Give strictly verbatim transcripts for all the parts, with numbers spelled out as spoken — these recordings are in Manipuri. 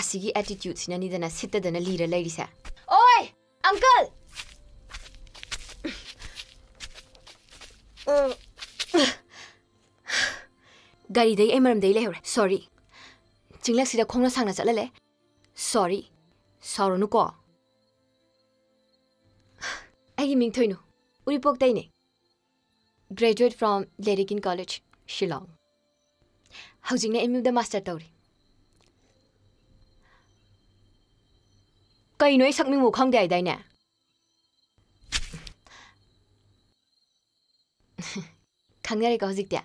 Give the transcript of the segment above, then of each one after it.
ꯑꯁꯤꯒꯤ attitude ꯁꯤꯅꯅꯤꯗꯅ ꯁꯤꯠꯇꯗꯅ ꯂꯤꯔ ꯂꯩꯔꯤꯁꯦ꯫ ꯑꯣꯏ! Uncle! ꯒꯥꯔꯤꯗꯩ ꯑꯩ ꯃꯔꯝꯗꯩ ꯂꯩꯍꯧꯔꯦ꯫ Sorry꯫ ꯆꯤꯡꯂꯛꯁꯤꯗ ꯈꯣꯡꯅ ꯁꯥꯡꯅ ꯆꯠꯍꯜꯂꯦ꯫ Sorry꯫ ꯁꯥꯎꯔꯅꯨꯀꯣ꯫ ꯑꯩꯒꯤ ꯃꯤꯡ ꯊꯣꯏꯅꯨ꯫ ꯎꯔꯤꯄꯣꯛꯇꯩꯅꯦ꯫ Graduate from Lerigin College, Shillong꯫ ꯍꯧꯖꯤꯛꯅ M U ꯗ master ꯇꯧꯔꯤ꯫ ꯀꯩꯅꯣ, ꯑꯩ ꯁꯛ ꯃꯤꯡꯕꯨ ꯈꯪꯗꯦ ꯍꯥꯏꯗꯥꯏꯅꯦ? ꯈꯪꯅꯔꯦꯀꯣ ꯍꯧꯖꯤꯛꯇꯤ?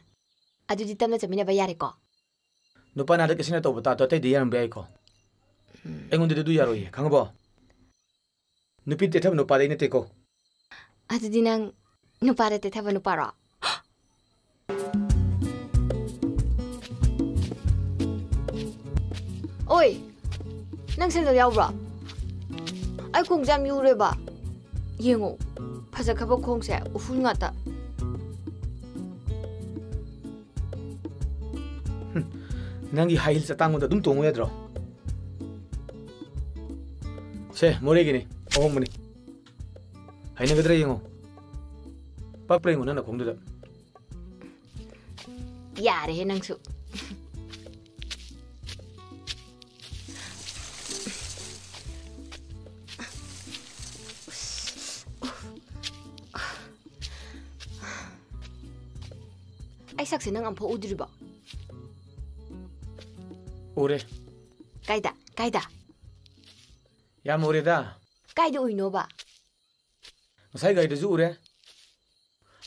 ꯑꯗꯨꯗꯤ ꯇꯞꯅ ꯆꯠꯃꯤꯟꯅꯕ ꯌꯥꯔꯦꯀꯣ? ꯅꯨꯄꯥꯅ ꯍꯟꯗꯛ ꯀꯦꯁꯤꯟꯅ ꯇꯧꯕ ꯇꯥꯗꯣ ꯑꯇꯩꯗꯤ ꯌꯥꯔꯝꯕ ꯌꯥꯏꯀꯣ꯫ ꯎꯝ꯫ ꯑꯩꯉꯣꯟꯗꯗꯤ ꯑꯗꯨ ꯌꯥꯔꯣꯏꯌꯦ, ꯈꯪꯉꯕꯣ? ꯅꯨꯄꯤ ꯇꯦꯊꯕ ꯅꯨꯄꯥꯗꯩ ꯅꯠꯇꯦꯀꯣ꯫ ꯑꯗꯨꯗꯤ ꯅꯪ ꯅꯨꯄꯥꯗ ꯇꯦꯊꯕ ꯅꯨꯄꯥꯔꯣ? ꯑꯣꯏ, ꯅꯪ ꯁꯦꯟꯗꯜ ꯌꯥꯎꯕ꯭ꯔꯣ? ꯑꯩ ꯈꯣꯡꯁꯦ ꯌꯥꯝ ꯌꯨꯔꯦꯕ꯫ ꯌꯦꯡꯉꯣ, ꯐꯖꯈ꯭ꯔꯕ ꯈꯣꯡꯁꯦ ꯎꯐꯨꯜ ꯉꯥꯛꯇ꯫ ꯍꯨꯝ, ꯅꯪꯒꯤ high heels ꯑꯇꯥꯡꯕꯗꯣ ꯑꯗꯨꯝ ꯇꯣꯡꯉꯨ ꯌꯥꯗ꯭ꯔꯣ? ꯁꯦ, ꯃꯣꯔꯦꯒꯤꯅꯤ, ꯑꯍꯣꯡꯕꯅꯤ꯫ ꯍꯩꯅꯒꯗ꯭ꯔꯥ ꯌꯦꯡꯉꯣ꯫ ꯄꯛꯄ꯭ꯔꯥ ꯌꯦꯡꯉꯣ ꯅꯪ ꯅꯈꯣꯡꯗꯨꯗ꯫ ꯌꯥꯔꯦꯍꯦ ꯅꯪꯁꯨ꯫ ꯑꯩ ꯁꯛꯁꯦ ꯅꯪ ꯑꯝꯐꯥꯎ ꯎꯗ꯭ꯔꯤꯕꯣ? ꯎꯔꯦ꯫ ꯀꯥꯏꯗ? ꯀꯥꯏꯗ? ꯌꯥꯝ ꯎꯔꯦꯗ꯫ ꯀꯥꯏꯗ ꯎꯏꯅꯣꯕ? ꯉꯁꯥꯏ ꯒꯥꯔꯤꯗꯁꯨ ꯎꯔꯦ,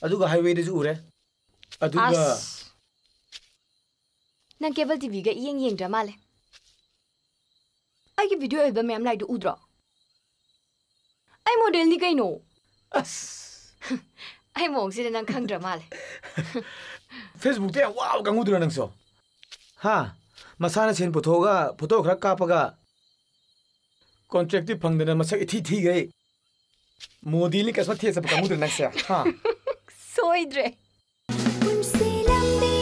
ꯑꯗꯨꯒ highway ꯗꯁꯨ ꯎꯔꯦ, ꯑꯗꯨꯒ ꯑꯁ! ꯅꯪ cable T V ꯒ ꯏꯌꯦꯡ ꯌꯦꯡꯗ꯭ꯔ ꯃꯥꯜꯂꯦ꯫ ꯑꯩꯒꯤ video ꯑꯣꯏꯕ ꯃꯌꯥꯝ ꯂꯥꯛꯏꯗꯣ ꯎꯗ꯭ꯔꯣ? ꯑꯩ model ꯅꯤ ꯀꯩꯅꯣ꯫ ꯑꯁ! ꯑꯩ ꯃꯑꯣꯡꯁꯤꯗ ꯅꯪ ꯈꯪꯗ꯭ꯔ ꯃꯥꯜꯂꯦ꯫ Facebook ꯇ ꯌꯥꯝ ꯋꯥꯕ ꯀꯥꯡꯕꯨꯗꯨꯔꯣ ꯅꯪꯁꯨ? ꯍꯥ? ꯃꯁꯥꯅ ꯁꯦꯟ ꯄꯨꯊꯣꯛꯑꯒ photo ꯈꯔ ꯀꯥꯞꯄꯒ contract ꯇꯤ ꯐꯪꯗꯅ ꯃꯁꯛ ꯏꯊꯤ ꯊꯤꯈꯩ model ꯅꯤ ꯀꯁꯃ ꯊꯤꯔ ꯆꯠꯄ ꯀꯥꯡꯕꯨꯗꯨꯔꯣ ꯅꯪꯁꯦ? ꯍꯥ? ꯁꯣꯏꯗ꯭ꯔꯦ꯫ ꯄꯨꯟꯁꯤ ꯂꯝꯕꯤ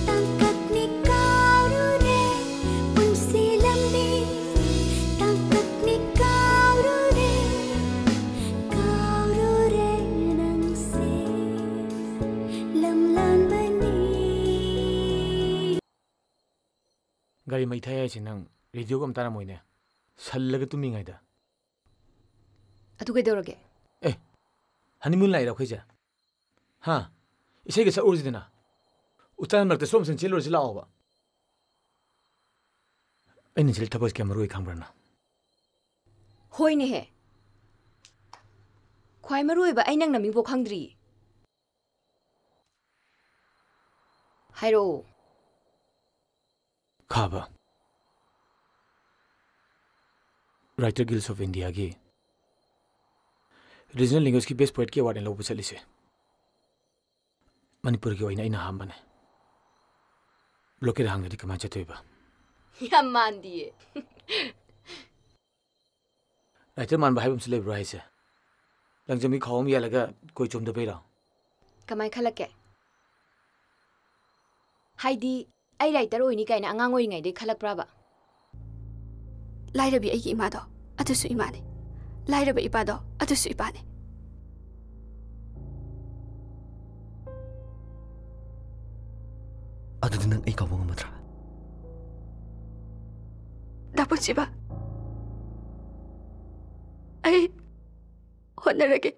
ꯇꯥꯡꯀꯛꯅꯤ ꯀꯥꯎꯔꯨꯔꯦ꯫ ꯒꯥꯔꯤ ꯃꯩ ꯊꯥꯏ ꯍꯥꯏꯁꯦ ꯅꯪ ꯔꯦꯗꯤꯑꯣꯒ ꯑꯃ ꯇꯥꯔꯝꯃꯣꯏꯅꯦ, ꯁꯜꯂꯒ ꯇꯨꯝꯃꯤꯉꯩꯗ꯫ ꯑꯗꯨ ꯀꯩꯗꯧꯔꯒꯦ? ꯑꯦ, ꯍꯅꯤꯃꯨꯟ ꯂꯥꯛꯏꯔꯣ ꯑꯩꯈꯣꯏꯁꯦ? ꯍꯥ? ꯏꯁꯩꯒ ꯁꯛꯎꯔꯁꯤꯗꯅ꯫ ꯎꯆꯥꯟ ꯃꯔꯛꯇ ꯁꯣꯝ ꯁꯟ ꯆꯦꯜꯂꯨꯔꯁꯤ ꯂꯥꯛꯑꯣꯕ꯫ ꯑꯩꯅ ꯁꯤꯗ ꯊꯕꯛꯁꯦ ꯀꯌꯥꯝ ꯃꯔꯨ ꯑꯣꯏ ꯈꯪꯕ꯭ꯔꯥ ꯅꯪ? ꯍꯣꯏꯅꯦꯍꯦ꯫ ꯈ꯭ꯋꯥꯏ ꯃꯔꯨ ꯑꯣꯏꯕ ꯑꯩ ꯅꯪ ꯅꯃꯤꯡꯐꯥꯎ ꯈꯪꯗ꯭ꯔꯤ꯫ ꯍꯥꯏꯔꯛꯑꯣ꯫ ꯈꯥꯕ꯫ Writer Guild of Indiaꯒꯤ Regional Languageꯀꯤ Best Poetꯀꯤ Awardꯅ ꯂꯧꯕ ꯆꯠꯂꯤꯁꯦ꯫ ꯃꯅꯤꯄꯨꯔꯒꯤ ꯑꯣꯏꯅ ꯑꯩꯅ ꯑꯍꯥꯟꯕꯅꯦ꯫ Blockade ꯍꯥꯡꯗ꯭ꯔꯗꯤ ꯀꯃꯥꯏꯅ ꯆꯠꯇꯣꯏꯕ? ꯌꯥꯝ ꯃꯥꯟꯗꯤꯌꯦ꯫ Writer ꯃꯥꯟꯕ ꯍꯥꯏꯕ ꯑꯃꯁꯨ ꯂꯩꯕ꯭ꯔꯣ ꯍꯥꯏꯁꯦ? ꯂꯪꯖꯝꯒꯤ ꯈꯥꯎ ꯑꯃ ꯌꯥꯜꯂꯒ ꯀꯣꯏ ꯆꯣꯝꯗꯕꯩꯔꯣ? ꯀꯃꯥꯏ ꯈꯜꯂꯛꯀꯦ? ꯍꯥꯏꯗꯤ, ꯑꯩ writer ꯑꯣꯏꯅꯤ ꯀꯥꯏꯅ ꯑꯉꯥꯡ ꯑꯣꯏꯔꯤꯉꯩꯗꯩ ꯈꯜꯂꯛꯄ꯭ꯔꯕ? ꯂꯥꯏꯔꯕꯤ ꯑꯩꯒꯤ ꯏꯃꯥꯗꯣ, ꯑꯗꯨꯁꯨ ꯏꯃꯥꯅꯤ꯫ ꯂꯥꯏꯔꯕ ꯏꯄꯥꯗꯣ, ꯑꯗꯨꯁꯨ ꯏꯄꯥꯅꯤ꯫ ꯑꯗꯨꯗꯤ ꯅꯪ ꯑꯩ ꯀꯥꯎꯕ ꯉꯝꯃꯗ꯭ꯔꯥ? ꯗꯥ ꯄꯨꯟꯁꯤꯕ, ꯑꯩ ꯍꯣꯠꯅꯔꯒꯦ꯫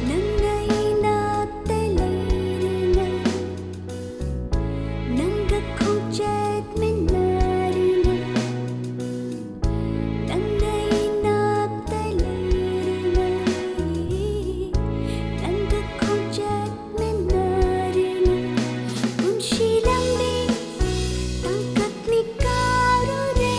ꯅꯪꯅ ꯏꯅꯥꯛꯇ ꯂꯩꯔꯤꯉꯩ, ꯅꯪꯒ ꯈꯣꯡꯆꯠꯃꯤꯟꯅꯔꯤꯉꯩ, ꯅꯪꯅ ꯏꯅꯥꯛꯇ ꯂꯩꯔꯤꯉꯩ, ꯅꯪꯒ ꯈꯣꯡꯆꯠꯃꯤꯟꯅꯔꯤꯉꯩ, ꯄꯨꯟꯁꯤ ꯂꯝꯕꯤ ꯇꯥꯡꯀꯛꯅꯤ ꯀꯥꯎꯔꯨꯔꯦ꯫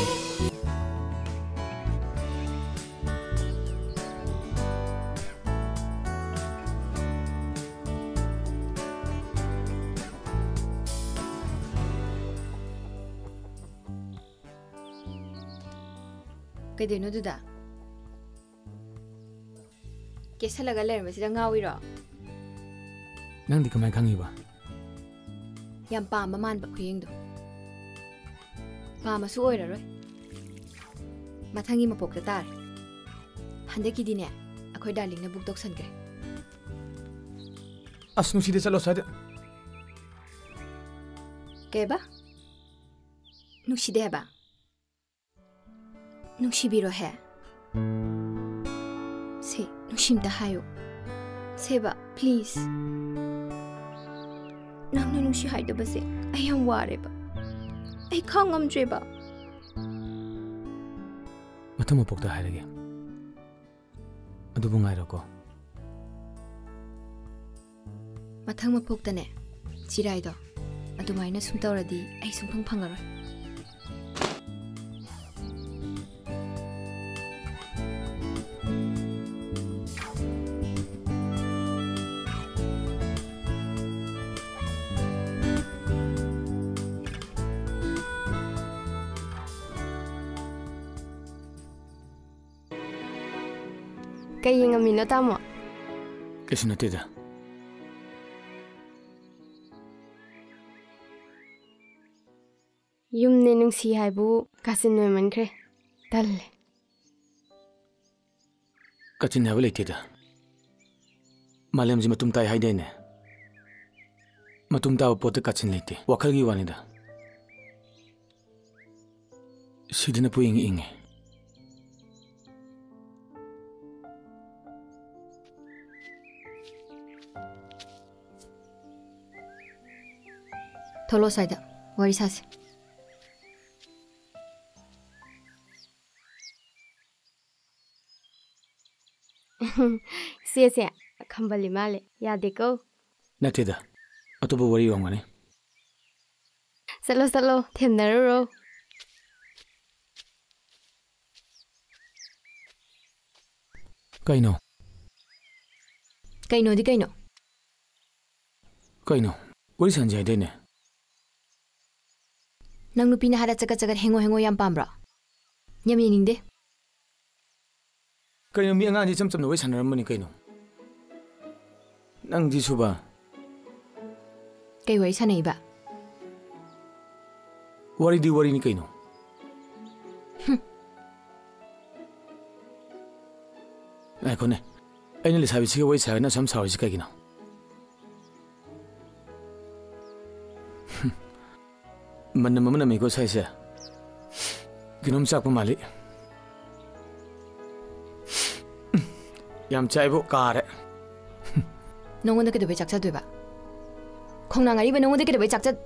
ꯀꯩꯗꯧꯅꯣ ꯑꯗꯨꯗ? ꯀꯦꯁꯜꯂꯒ ꯂꯩꯔꯝꯕꯁꯤꯗ ꯉꯥꯎꯏꯔꯣ? ꯅꯪꯗꯤ ꯀꯃꯥꯏ ꯈꯪꯉꯤꯕ? ꯌꯥꯝ ꯄꯥꯝꯕ ꯃꯥꯟꯕ ꯈꯨꯌꯦꯡꯗꯣ꯫ ꯄꯥꯝꯃꯁꯨ ꯑꯣꯏꯔꯔꯣꯏ꯫ ꯃꯊꯪꯒꯤ ꯃꯄꯣꯛꯇ ꯇꯥꯔꯦ꯫ ꯍꯟꯗꯛꯀꯤꯗꯤꯅꯦ, ꯑꯩꯈꯣꯏ ꯗꯥꯔꯂꯤꯡꯅ ꯕꯨꯛ ꯇꯧꯁꯟꯈ꯭ꯔꯦ꯫ ꯑꯁ, ꯅꯨꯡꯁꯤꯗꯦ, ꯆꯠꯂꯣ ꯁ꯭ꯋꯥꯏꯗ꯫ ꯀꯩꯕ? ꯅꯨꯡꯁꯤꯗꯦ ꯍꯥꯏꯕ? ꯅꯨꯡꯁꯤꯕꯤꯔꯣꯍꯦ꯫ ꯁꯦ, ꯅꯨꯡꯁꯤ ꯑꯝꯇ ꯍꯥꯏꯌꯨ꯫ ꯁꯦꯕ, please꯫ ꯅꯪꯅ ꯅꯨꯡꯁꯤ ꯍꯥꯏꯗꯕꯁꯦ ꯑꯩ ꯌꯥꯝ ꯋꯥꯔꯦꯕ꯫ ꯑꯩ ꯈꯥꯡ ꯉꯝꯗ꯭ꯔꯦꯕ꯫ ꯃꯊꯪ ꯃꯄꯣꯛꯇ ꯍꯥꯏꯔꯒꯦ꯫ ꯑꯗꯨꯕꯨ ꯉꯥꯏꯔꯣꯀꯣ꯫ ꯃꯊꯪ ꯃꯄꯣꯛꯇꯅꯦ, ꯆꯤꯔꯥꯏꯗꯣ ꯑꯗꯨꯃꯥꯏꯅ ꯁꯨꯝ ꯇꯧꯔꯗꯤ ꯑꯩ ꯁꯨꯡꯐꯪ ꯐꯪꯉꯔꯣꯏ꯫ ꯀꯩ ꯌꯦꯡꯉꯝꯃꯤꯅꯣ, ꯇꯥꯃꯣ? ꯀꯩꯁꯨ ꯅꯠꯇꯦꯗ꯫ ꯌꯨꯝꯅꯦ ꯅꯨꯡꯁꯤ ꯍꯥꯏꯕꯨ ꯀꯥꯆꯤꯟ ꯑꯣꯏꯃꯟꯈ꯭ꯔꯦ꯫ ꯇꯜꯂꯦ꯫ ꯀꯥꯆꯤꯟ ꯍꯥꯏꯕ ꯂꯩꯇꯦꯗ꯫ ꯃꯥꯂꯦꯝꯁꯤ ꯃꯇꯨꯝ ꯇꯥꯏ ꯍꯥꯏꯗꯥꯏꯅꯦ? ꯃꯇꯨꯝ ꯇꯥꯕ ꯄꯣꯠꯇ ꯀꯥꯆꯤꯟ ꯂꯩꯇꯦ, ꯋꯥꯈꯜꯒꯤ ꯋꯥꯅꯤꯗ꯫ ꯁꯤꯗꯅ ꯄꯨꯛꯏꯪ ꯏꯪꯉꯦ꯫ ꯊꯣꯛꯂꯛꯑꯣ ꯁ꯭ꯋꯥꯏꯗ, ꯋꯥꯔꯤ ꯁꯥꯁꯦ꯫ ꯁꯦꯁꯦ, ꯈꯝꯕꯜꯂꯤ ꯃꯥꯜꯂꯦ, ꯌꯥꯗꯦꯀꯣ꯫ ꯅꯠꯇꯦꯗ, ꯑꯇꯣꯞꯄ ꯋꯥꯔꯤ ꯑꯣꯏꯔꯝꯒꯅꯤ꯫ ꯆꯠꯂꯣ, ꯆꯠꯂꯣ, ꯊꯦꯝꯅꯔꯨꯔꯣ꯫ ꯀꯩꯅꯣ? ꯀꯩꯅꯣꯗꯤ ꯀꯩꯅꯣ? ꯀꯩꯅꯣ? ꯋꯥꯔꯤ ꯁꯥꯟꯁꯦ ꯍꯥꯏꯗꯥꯏꯅꯦ? ꯅꯪ ꯅꯨꯄꯤ ꯅꯍꯥꯗ ꯆꯒꯠ ꯆꯒꯠ ꯍꯦꯡꯉꯣ ꯍꯦꯡꯉꯣ ꯌꯥꯝ ꯄꯥꯝꯕ꯭ꯔꯣ? ꯌꯥꯝ ꯌꯦꯡꯅꯤꯡꯗꯦ꯫ ꯀꯩꯅꯣ, ꯃꯤ ꯑꯉꯥꯡꯗꯤ ꯏꯆꯝ ꯆꯝꯅ ꯋꯥꯔꯤ ꯁꯥꯟꯅꯔꯝꯕꯅꯤ ꯀꯩꯅꯣ꯫ ꯅꯪꯗꯤ ꯁꯨꯕ꯫ ꯀꯩ ꯋꯥꯔꯤ ꯁꯥꯟꯅꯩꯕ? ꯋꯥꯔꯤꯗꯤ ꯋꯥꯔꯤꯅꯤ ꯀꯩꯅꯣ꯫ ꯍꯨꯝ꯫ ꯉꯥꯏꯈꯣꯅꯦ, ꯑꯩꯅ ꯂꯩꯁꯥꯕꯤꯁꯤꯒ ꯋꯥꯔꯤ ꯁꯥꯔꯒ ꯅꯪ ꯑꯁꯨꯝ ꯁꯥꯎꯔꯤꯁꯤ ꯀꯩꯒꯤꯅꯣ? ꯃꯅꯝ ꯑꯃ ꯅꯝꯃꯤꯀꯣ ꯁ꯭ꯋꯥꯏꯁꯦ꯫ ꯀꯩꯅꯣꯝ ꯆꯥꯛꯄ ꯃꯥꯜꯂꯤ꯫ ꯌꯥꯝ ꯆꯥꯏꯕꯨ ꯀꯥꯔꯦ꯫ ꯅꯉꯣꯟꯗ ꯀꯩꯗꯧꯕꯩ ꯆꯥꯛ ꯆꯥꯗꯣꯏꯕ? ꯈꯣꯡꯅꯥꯡ ꯑꯔꯤꯕ ꯅꯉꯣꯟꯗ ꯀꯩꯗꯧꯕꯩ ꯆꯥꯛ ꯆꯥ-